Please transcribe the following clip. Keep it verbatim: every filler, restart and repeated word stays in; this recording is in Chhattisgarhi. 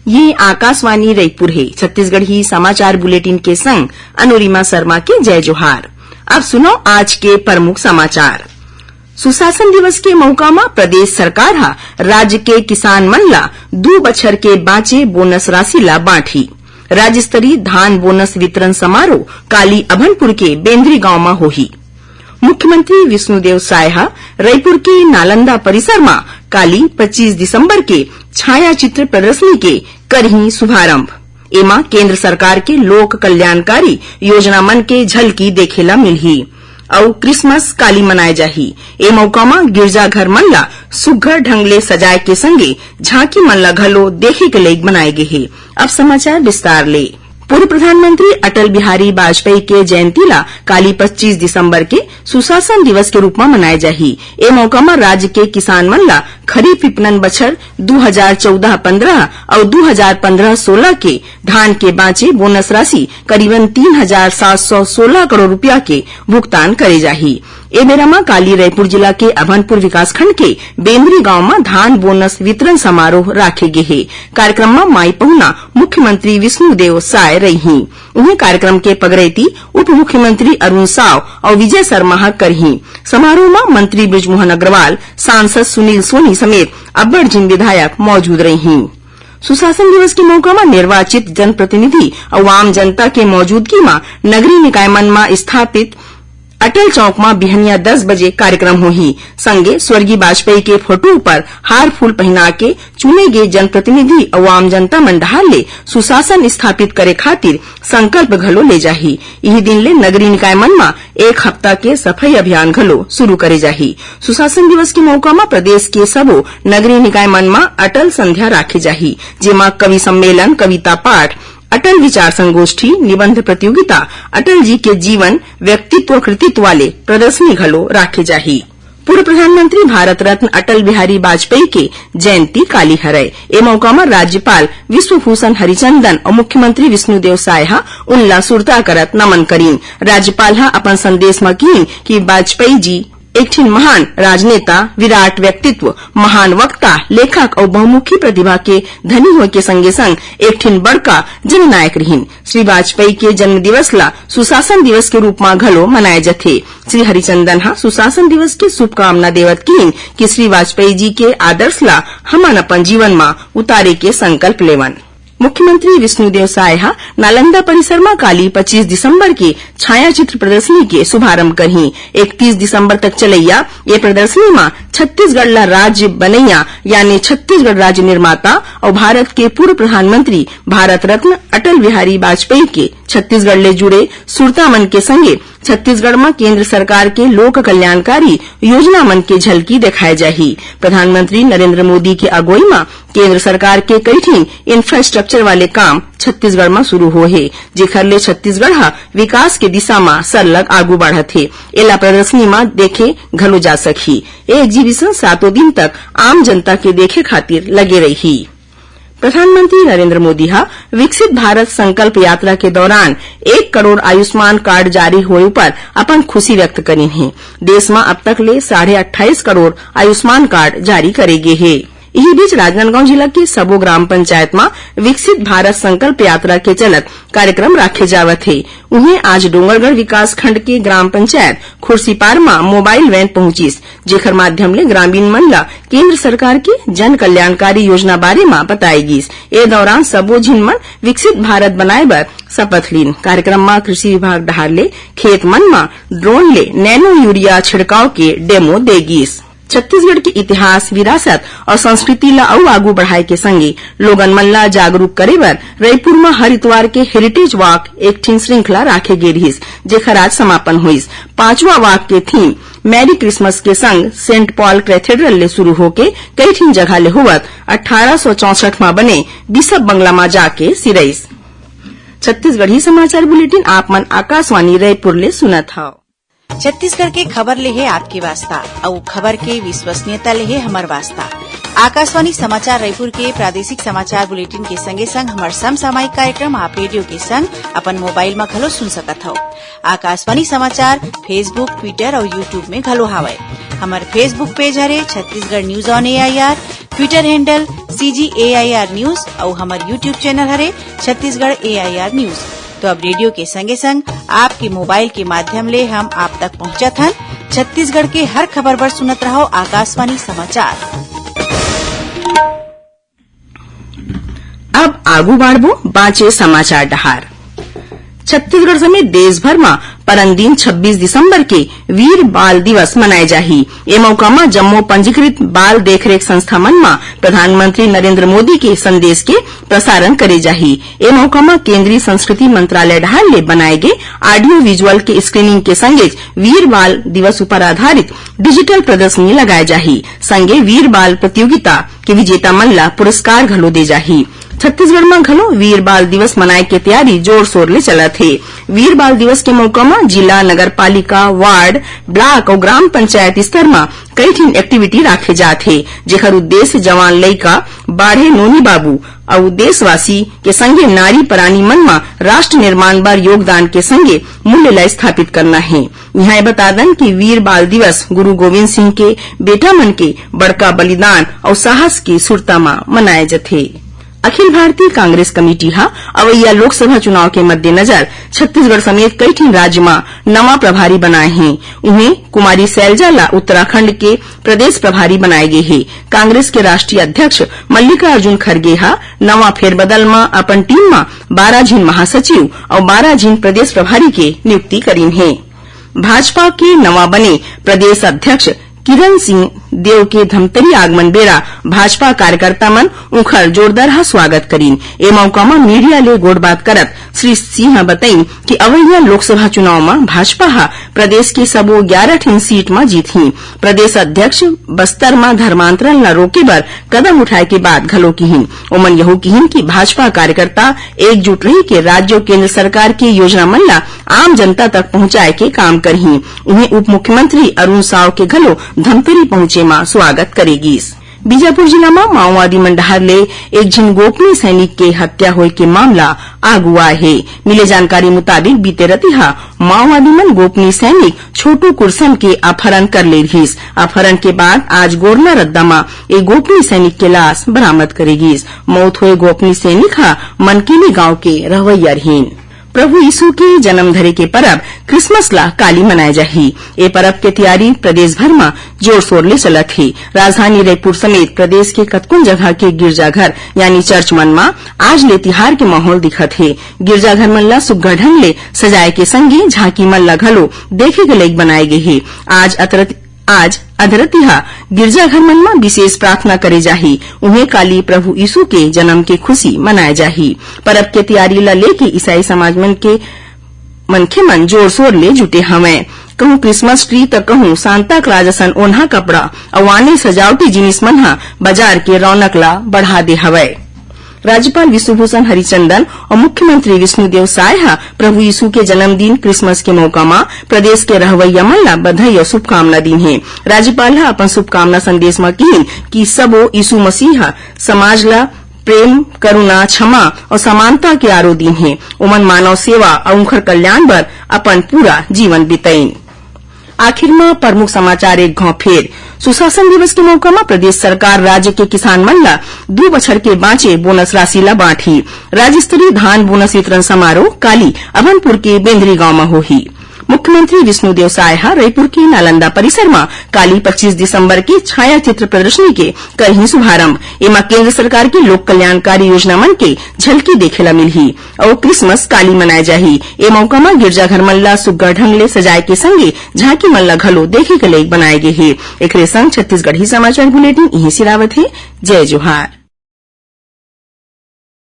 ये आकाशवाणी रईपुर हे। छत्तीसगढ़ी समाचार बुलेटिन के संग अनुरिमा शर्मा के जय जोहार। अब सुनो आज के प्रमुख समाचार। सुशासन दिवस के मौका म प्रदेश सरकार ह राज्य के किसान मन ला दू बछर के बांचे बोनस राशि ला बांटही। राज्य स्तरीय धान बोनस वितरण समारोह काली अभनपुर के बेंदरी गांव म होही। मुख्यमंत्री विष्णुदेव साय ह रईपुर के नालंदा परिसर म काली पच्चीस दिसंबर के छायाचित्र प्रदर्शनी के करही शुभारंभ। एमा केंद्र सरकार के लोक कल्याणकारी योजना मन के झलकी देखे ला मिलही। अउ क्रिसमस काली मनाए जाही। ए मौका म गिरजाघर मन ला सुग्घर ढंग ले सजाए के संगे झांकी मन ला घलो देखे के लइक बनाए गे हे। अब समाचार विस्तार ले। पूर्व प्रधानमंत्री अटल बिहारी वाजपेयी के जयंती ला काली पच्चीस दिसंबर के सुशासन दिवस के रूप म मनाए जाही। ए मौका म राज्य के किसान मन ला खरीफ विपणन बछर दू हजार चौदह पन्द्रह अउ दू हजार पन्द्रह सोलह के धान के बांचे बोनस राशि करीबन तीन हजार सात सौ सोलह करोड़ रुपया के भुगतान करे जाही। ए बेरा म काली रईपुर जिला के अभनपुर विकासखंड के बेंदरी गांव म धान बोनस वितरण समारोह राखे गे हे। कार्यक्रम म माई पहुना मुख्यमंत्री विष्णुदेव साय रहिही। उहें, कार्यक्रम के पगरैती उप मुख्यमंत्री अरुण साव अउ विजय शर्मा ह करही। समारोह म मंत्री बृजमोहन अग्रवाल, सांसद सुनील सोनी समेत अब्बड़ झिन विधायक मौजूद रहिही। सुशासन दिवस के मौका म निर्वाचित जनप्रतिनिधि अउ आम जनता के मौजूदगी म नगरीय निकाय मन म स्थापित अटल चौक म बिहनिया दस बजे कार्यक्रम होही। संगे स्वर्गीय वाजपेयी के फोटो ऊपर हार फूल पहिना के चुने गे जनप्रतिनिधि अउ आम जनता मन डहार ले सुशासन स्थापित करे खातिर संकल्प घलो ले जाही। इही दिन ले नगरीय निकाय मन म एक हफ्ता के सफाई अभियान घलो शुरू करे जाही। सुशासन दिवस के मौका म प्रदेश के सबो नगरीय निकाय मन म अटल संध्या राखे जाही, जेमा कवि सम्मेलन, कविता पाठ, अटल विचार संगोष्ठी, निबंध प्रतियोगिता, अटल जी के जीवन, व्यक्तित्व, कृतित्व वाले प्रदर्शनी घलो राखे जाही। पूर्व प्रधानमंत्री भारत रत्न अटल बिहारी वाजपेयी के जयंती काली हरय। ए मौका म राज्यपाल विश्वभूषण हरिचंदन अउ मुख्यमंत्री विष्णुदेव साय ह उनला सुरता करत नमन करीन। राज्यपाल ह अपन संदेश म किहीन कि वाजपेयी जी एक ठिन महान राजनेता, विराट व्यक्तित्व, महान वक्ता, लेखक अउ बहुमुखी प्रतिभा के धनी होय के संगे-संग एक ठिन बड़का जननायक रिहिन। श्री वाजपेयी के जन्म दिवस ला सुशासन दिवस के रूप म घलो मनाए जथे। श्री हरिचंदन ह सुशासन दिवस के शुभकामना देवत किहीन कि श्री वाजपेयी जी के आदर्श ला हमन अपन जीवन म उतारे के संकल्प लेवन। मुख्यमंत्री विष्णुदेव साय ह नालंदा परिसर म काली पच्चीस दिसंबर के छायाचित्र प्रदर्शनी के शुभारंभ करही। इकतीस दिसंबर तक चलइया ये प्रदर्शनी म छत्तीसगढ़ ला राज्य बनइया, यानी छत्तीसगढ़ राज्य निर्माता अउ भारत के पूर्व प्रधानमंत्री भारत रत्न अटल बिहारी वाजपेयी के छत्तीसगढ़ ले जुड़े सुरता मन के संगे छत्तीसगढ़ म केंद्र सरकार के लोक कल्याणकारी योजना मन के झलकी देखाए जाही। प्रधानमंत्री नरेंद्र मोदी के अगुवई म केंद्र सरकार के कई ठिन infrastructure वाले काम छत्तीसगढ़ म शुरू होए हे, जेखर ले छत्तीसगढ़ ह विकास के दिशा म सरलग आगू बढ़त हे। एला प्रदर्शनी म देखे घलो जा सकही। ए exhibition सातों दिन तक आम जनता के देखे खातिर लगे रहिही। प्रधानमंत्री नरेंद्र मोदी ह विकसित भारत संकल्प यात्रा के दौरान एक करोड़ आयुष्मान कार्ड जारी होए ऊपर अपन खुशी व्यक्त करिन हे। देश म अब तक ले साढ़े अट्ठाईस करोड़ आयुष्मान कार्ड जारी करे गे हे। इही बीच राजनांदगांव जिला के सबो ग्राम पंचायत म विकसित भारत संकल्प यात्रा के चलत कार्यक्रम राखे जावत हे। उहें, आज डोंगरगढ़ विकास खंड के ग्राम पंचायत खुर्सीपार म मोबाइल वैन पहुंचिस, जेखर माध्यम ले ग्रामीण मन ल केंद्र सरकार के जन कल्याणकारी योजना बारे म बताए गिस। ए दौरान सबो झिन मन विकसित भारत बनाए बर शपथ लीन। कार्यक्रम म कृषि विभाग डहार ले खेत मन म ड्रोन ले नैनो यूरिया छिड़काव के डेमो दे गिस। छत्तीसगढ़ के इतिहास, विरासत अउ संस्कृति ल अउ आगू बढ़ाए के संगे लोगन मन ल जागरूक करे बर रईपुर म हर इतवार के हेरिटेज वॉक एक ठिन श्रृंखला राखे गे रिहिस, जेखर आज समापन होइस। पांचवा वॉक के थीम मैरी क्रिसमस के संग सेंट पॉल कैथेड्रल ले शुरू होके कई ठिन जगह ले होवत अट्ठारह सौ चौसठ म बने बिशप बंगला म जाके सिरइस। छत्तीसगढ़ी समाचार बुलेटिन आप मन आकाशवाणी रायपुर ले सुनत हव। छत्तीसगढ़ के खबर ले हे आपके वास्ता, अउ खबर के विश्वसनीयता ले हे हमर वास्ता। आकाशवाणी समाचार रायपुर के प्रादेशिक समाचार बुलेटिन के संगे संग हमर समसामयिक कार्यक्रम आप रेडियो के संग अपन मोबाइल म घलो सुन सकत हव। आकाशवाणी समाचार Facebook, Twitter अउ YouTube में घलो हावय। हमर Facebook पेज हरे Chhattisgarh news on AIR. Twitter handle C G A I R News अउ हमर YouTube channel हरे Chhattisgarh A I R News। तो अब रेडियो के संगे संग आपके मोबाइल के माध्यम ले हम आप तक पहुंचत हन। छत्तीसगढ़ के हर खबर बर सुनत रहो आकाशवाणी समाचार। अब आगू बाढ़बो बाँचे समाचार डहार। छत्तीसगढ़ समेत देश भर म परन दिन छब्बीस दिसंबर के वीर बाल दिवस मनाए जाही। ए मौका म जम्मो पंजीकृत बाल देखरेख संस्था मन म प्रधानमंत्री नरेंद्र मोदी के संदेश के प्रसारण करे जाही। ए मौका म केंद्रीय संस्कृति मंत्रालय डहार ले बनाए गे audio visual के screening के संगेच वीर बाल दिवस उपर आधारित digital प्रदर्शनी लगाए जाही। संगे वीर बाल प्रतियोगिता के विजेता मन ला पुरस्कार घलो दे जाही। छत्तीसगढ़ म घलो वीर बाल दिवस मनाए के तैयारी जोर शोर ले चलत हे। वीर बाल दिवस के मौका म जिला, नगर पालिका, वार्ड, ब्लॉक अउ ग्राम पंचायत स्तर म कई ठिन activity राखे जात हे, जेखर उद्देश्य जवान लइका, बाढ़े नोनी बाबू अउ देशवासी के संगे नारी परानी मन म राष्ट्र निर्माण बर योगदान के संगे मूल्य ला स्थापित करना हे। इहाँ ये बता दन कि वीर बाल दिवस गुरु गोविंद सिंह के बेटा मन के बड़का बलिदान अउ साहस के सुरता म मनाए जथे। अखिल भारतीय कांग्रेस कमेटी ह अवइया लोकसभा चुनाव के मद्देनजर छत्तीसगढ़ समेत कई ठिन राज्य म नवा प्रभारी बनाए हे। उहें, कुमारी सैलजा ला उत्तराखंड के प्रदेश प्रभारी बनाए गे हे। कांग्रेस के राष्ट्रीय अध्यक्ष मल्लिकार्जुन खरगे ह नवा फेरबदल म अपन टीम म बारह झिन महासचिव अउ बारह झिन प्रदेश प्रभारी के नियुक्ति करीन हे। भाजपा के नवा बने प्रदेश अध्यक्ष किरण सिंह देव के धमतरी आगमन बेरा भाजपा कार्यकर्ता मन उंखर जोरदार ह स्वागत करीन। ए मौका म मीडिया ले गोठबात करत श्री सिंह ह बताइन कि अवइया लोकसभा चुनाव म भाजपा ह प्रदेश के सबो ग्यारह ठिन सीट म जीतही। प्रदेश अध्यक्ष बस्तर म धर्मांतरण ल रोके बर कदम उठाए के बात घलो किहिन। ओमन यहू किहिन कि भाजपा कार्यकर्ता एकजुट रहि के राज्य अउ केंद्र सरकार के योजना मन ल आम जनता तक पहुंचाए के काम करही। उहें, उप मुख्यमंत्री अरुण साव के घलो धमतरी पहुंचे म स्वागत करे गीस। बीजापुर जिला म माओवादी मन डहार ले एक झिन गोपनीय सैनिक के हत्या होए के मामला आगू आए हे। मिले जानकारी मुताबिक, बीते रतिहा माओवादी मन गोपनीय सैनिक छोटू कुरसम के अपहरण कर ले रिहिस। अपहरण के बाद आज गोरला रद्दा म ए गोपनीय सैनिक के लाश बरामद करे गीस। मौत होए गोपनीय सैनिक ह मनकेली गांव के रहवइया रिहिन। प्रभु यीशु के जन्म धरे के परब क्रिसमस ला काली मनाए जाही। ए परब के तियारी प्रदेश भर म जोर शोर ले चलत हे। राजधानी रायपुर समेत प्रदेश के कतकोन जगह के गिरजाघर यानी चर्च मन म आज ले तिहार के माहौल दिखत हे। गिरजाघर मन ला सुग्घर ढंग ले सजाए के संगे झांकी मन ला घलो देखे के लायक बनाए गे हे। आज अतरत आज अधरतिहा गिरजाघर मन म विशेष प्रार्थना करे जाही। उहें, काली प्रभु यीशु के जन्म के खुशी मनाए जाही। परब के तियारी ल लेके ईसाई समाज मन के मनखे मन जोर शोर ले जुटे हवंय। कहूं क्रिसमस ट्री त कहूं सांता क्लाज असन ओन्हा कपड़ा अउ आने सजावटी जिनिस मन ह बाजार के रौनक ला बढ़ा दे हवय। राज्यपाल विश्वभूषण हरिचंदन अउ मुख्यमंत्री विष्णुदेव साय ह प्रभु यीशु के जन्मदिन क्रिसमस के मौका म प्रदेश के रहवइया मन ला बधाई अउ शुभकामना दीन हे। राज्यपाल ह अपन शुभकामना संदेश म किहिन कि सबो यीशु मसीह ह समाज ला प्रेम, करुणा, क्षमा अउ समानता के आरो दीन हे। ओमन मानव सेवा अउ उंखर कल्याण बर अपन पूरा जीवन बिताइन। आखिर म प्रमुख समाचार एक घांव फेर। सुशासन दिवस के मौका म प्रदेश सरकार राज्य के किसान मन ला दू बछर के बांचे बोनस राशि ला बांटही। राज्य स्तरीय धान बोनस वितरण समारोह काली अभनपुर के बेंदरी गांव म होही। मुख्यमंत्री विष्णुदेव साय ह रईपुर के नालंदा परिसर म काली पच्चीस दिसंबर के छाया चित्र प्रदर्शनी के करही शुभारंभ। एमा केंद्र सरकार के लोक कल्याणकारी योजना मन के झलकी देखे ला मिलही। अउ क्रिसमस काली मनाए जाही। ए मौका म गिरजाघर मन ला सुग्घर ढंग ले सजाए के संगे झांकी मन ला घलो देखे के लायक बनाए गे हे। एकरे संग छत्तीसगढ़ी समाचार बुलेटिन इहें सिरावत हे। जय जोहार।